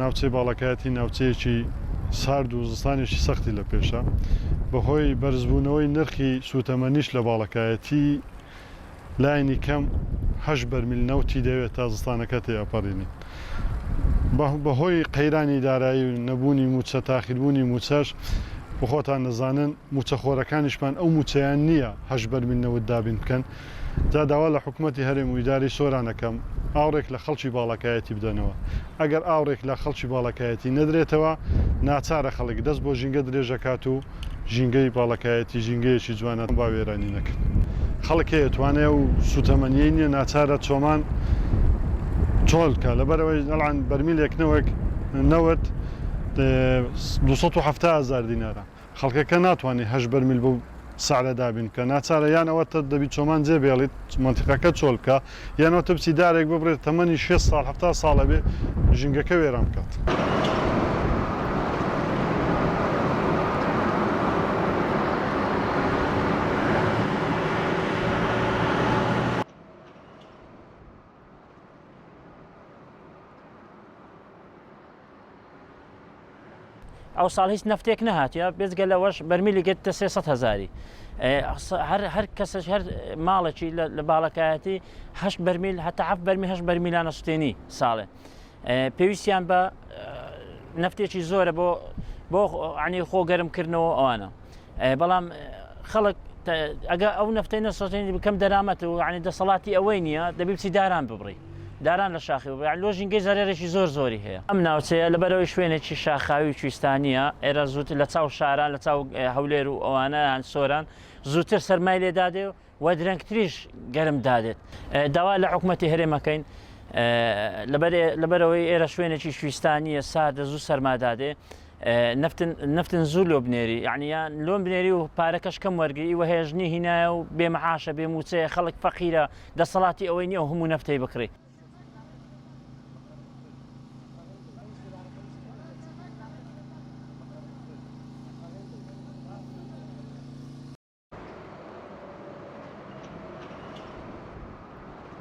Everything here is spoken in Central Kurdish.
ناوچەی باڵەکایەتی ناوچەیەکی سارد و زستانێکی سەختی لە پێشە، بەهۆی بەرزبوونەوەی نرخی سووتەمەنیش لە باڵەکایەتی لایەنی کەم هەشت بەرمیل نەوتی دەوێت تا زستانەکە تێئەپەڕینین. بەهۆی قەیرانی دارایی و نەبوونی مووچە، تاخیربوونی مووچەش، خۆتان دەزانن مووچەخۆرەکانیشمان ئەو مووچەیان نییە هەشت بەرمیل نەوت دابین بکەن. جا داوا لە حکومەتی هەرێم و ئیدارەی سۆران ئەکەم ئاوڕێک لە خەڵکی باڵەکایەتی بدەنەوە. ئەگەر ئاوڕێک لە خەڵکی باڵەکایەتی نەدرێتەوە، ناچارە خەڵک دەست بۆ ژینگە درێژ ئەکات و ژینگەی باڵەکایەتی ژینگەیەکی جوانە با وێرانی نەکەن. خەڵک هەیە توانای ئەو سوتەمەنیەی نیە ناچارە چۆمان چۆل بکا لەبەرئەوەی ئەلان بەرمیلێک نەوەک نەوت 270 هەزار دینارە. خەڵکەکە ناتوانێت هەشت بەرمیل بەو سعرە دابین بکا، ناچارە یان ئەوەتە دەبی چۆمان جێ بێڵیت مەنتیقەکە چۆل بکا، یان ئەوەتە بچی دارێک ببڕێت تەمەنی شێست ساڵ 70 ساڵ ئەبێ ژینگەکە وێران بکات. ئەوساڵ هیچ نەفتێک نەهاتیە بێجگە لەوەش بەرمیلی گەتە 300 هزاری هەر هەر کەسش هەر ماڵێکی لە باڵەکایەتی هەشت بەرمیل هەتا هەفت بەرمی هەشت بەرمیلانە سوتێنی ساڵێ پێویستیان بە نەفتێکی زۆرە بۆ بۆ عنی خۆ گەرمکردنەوە ئەوانە بەڵام خەڵک ئەگە ئەو نەفتەی نەسۆتێنی بکەم دەرامەت و عنی دەسەڵاتی ئەوەی نییە دەبی بچی داران ببڕی داران لە شاخی ببڕی لۆ ژینگەی زەرەرێکی زۆر زۆری هەیە ئەم ناوچەیە لەبەرەوەی شوێنێکی شاخاوی و کویستانیە ئێرە زووتر لە چاو شاران لە چاو هەولێر و ئەوانە یان سۆران زووتر سەرمای لێدادێ و درەنگتریش گەرم دادێت داوا لە حکوومەتی هەرێمەکەین لەبەرەوەی ئێرە شوێنێکی کویستانیە ساردە زوو سەرمادادێ نەفتن نەفتن زوو لۆ بنێری یعنی یان لۆم بنێری و پارەکەش کەم وەرگری وە هێژنی هینایە و بێ معاشە بێ موچەیە خەڵک فەقیرە دەسەڵاتی ئەوەی نییە و هەموو نەفتەی بکڕی.